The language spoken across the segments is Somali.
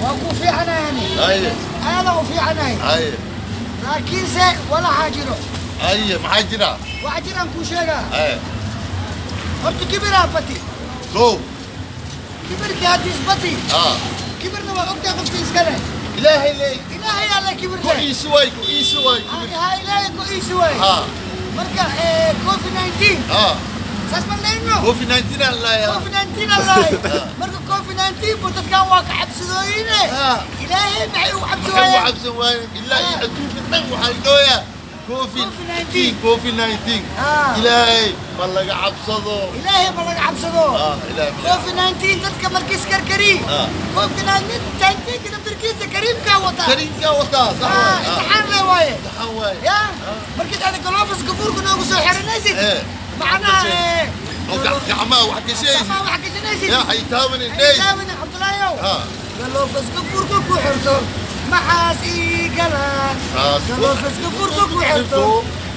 Waa ku fiicanahay. Haye. Aada u fiicanahay. Haye. Laakiinse walaxaa jiro. Haye, maxaa jira? Waxa jiraan kuu sheegaa. Haye. Horta kibiraa bati. Kow. Kibirkii haddii isbati, kibirna waa ogtahay qofka iskale. Ilaahay leey. Ilaahay alla kibirka. Ku-iisi waay, ku-iisi waay. Ha, Ilaahay ku-iisi waay. Marka COVID-19, saas ma leyno? COVID-19 aan laaya. COVID-19 allahay. Marka COVID-19 bu dadkan waa ka cabsadooyine. Ilaahay maxay ugu maxay u cabsooyeen? Cabsan waayeen ilaa iyo adduunka dhan waxaa la dhooyaa COVID. COVID-19. COVID-19. Ilaahay ma laga cabsado. Ilaahay ma laga cabsado. Ilaahay ma laga COVID-19 dadka markiis karkari, COVID-19 naftarkiisa kariimkaa wataa. Kariimkaa wataa, sax waay. Imtixaan le waaye. Imtixaan waaye. Ya markiid aada gloves gafuurka noogu soo xiranaysid, macnaha oo gacmaha wax gashaysid. Gacmaha wax gashanaysid. Yaa hay taabanin dheys. Taabani Cabdulaayow. Gloves gafuurka ku xirto maxaas ii gala? Gloves gafuurka ku xirto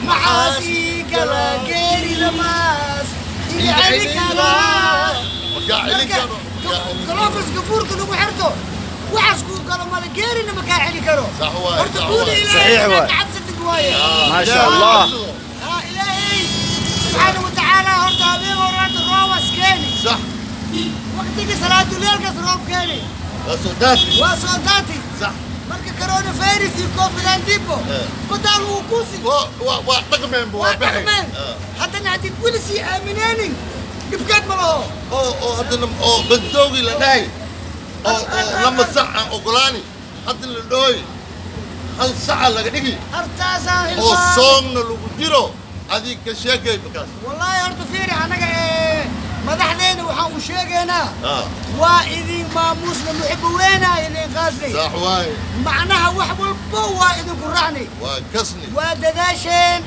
maxaas ii gala? Geerida maas ii celi karaa? Makaa celin karo, makaa celin karo. Gloves gafuurka lagu xirto waxaas kuu galo male, geerina makaa celi karo. Sax waay, horta sax guuli waay. Ilaahay Saxiix inaad waay. ka cabsatid waaye. Maasha Ilaahay Allah. cabsado. Ilaahay subxaana watacaala horta habeen horaanta roobaas keeni. Waqtigii salaatuleelkaas roob keeni. Waa soo daati. Waa soo daati. Marka coronavirus iyo COVID-19 bo badaa lagu kuusi. Waa dhaqmeen bu. Waa Waa baxay. Dhaqmeen. Haddana haddiid weli sii aamineenin, dhibkeed ma laho. Oo haddana oo bandoogi la dhahay oo 2 sac aan ogolaani, haddana la dhooy 1 saca laga dhigi. Hortaasaan Oo hilmaamay. Soonna lagu jiro, adig ka sheekay markaas. Wallaahi horta fiiri, annaga ee madaxdeena waxaan u sheegaynaa, waa idin maamuusna, muxibo weynaa idin qaadnay. Sax waaye. Macnaha wax walbo waa idinku raacnay. Waa kasni. Waa dadaasheen,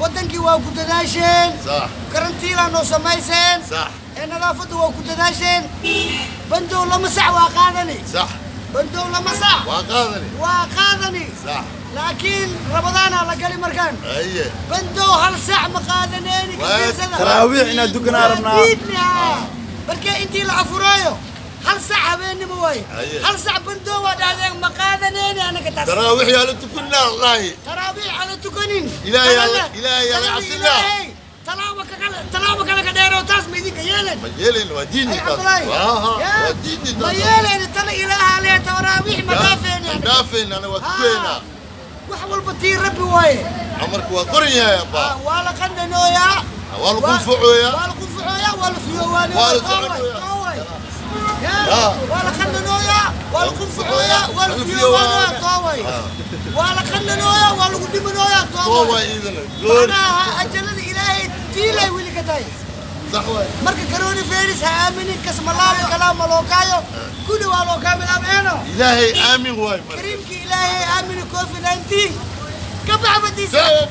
waddankii waa ku dadaasheen. Karantiilaa noo samayseen. Ee nadaafadda waa ku dadaasheen. Bandow 2 sac waa qaadani. Bandow 2 sac. Waa qaadani. Waa qaadani. Laakiin Ramadaanaa la gali markaan. Bandow 1 sac ma qaadaneeni, ka fiirsada. Taraawiix inaad dukanaa rabnaa. Diidni haa, marka intii la afuraayo 1 sac habeennimo waaye. 1 sac bandow waa dhahdeen, ma qaadaneeni anaga taas. Taraawiix yaa la tukanaa wallahi. Taraawiix ala tukanin. Ilaahay Ilaahay yaa la talana cabsinaa. Ilaahay talaaba kakale, talaaba kale ka dheero, taas ma idinka yeelen. Ma yeelin, waa diini Ay taas. Cabdullaahi. Waa diini ma taas. Yeeleen tala Ilaaha lee, taraawiix ma dhaafeeni Ma anaga. dhaafeen, ana waa tukaynaa. Wax walba tii Rabbi waaye. Amarku waa qoran yahay abba. Waa la qandhanooyaa. Waa lagu fucooyaa. Waa lagu fucooyaa, waa la fiyoowaanooyaa. Waa la soconooyaa. Waa la qandhanooyaa, waa lagu fucooyaa, waa la fiyoowaanooyaa, tooway. Waa la qandhanooyaa, waa lagu dhimanooyaa, Too tooway. Waa iidana goor. Macnaha ajalada Ilaahay tiilay weli ka tahay. Sax waay. Marka coronavirus ha aaminin, kasmalaabo kalaa ma lookaayo, kulli waa loo kaamilaab eeno. Ilaahay aamin waay marka. Kariimkii Ilaahay aamini, COVID-19 ka baxbadiisa. Ciao.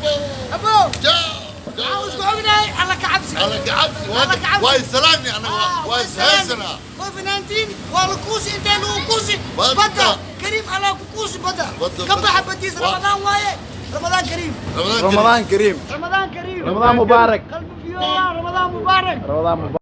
Abo. Ciao. Waxaan isku ognahay Alla ka cabsi. Alla ka cabsi. Alla ka cabsi. Waa islaamni anaga, waa ishaysanaa. COVID-19 waa la kuusi, intee lagu kuusi? Badda. Badda kariim Allah ku kuusi badda. Badda, ka badda. baxa badiis. Ramadaan waaye, Ramadaan kariim. Ramadaan. Ramadaan kariim. Ramadaan kariim. Ramadaan mubaarak. Qalbi fiyoowa, Ramadaan mubaarak. Ramadaan mubaarak.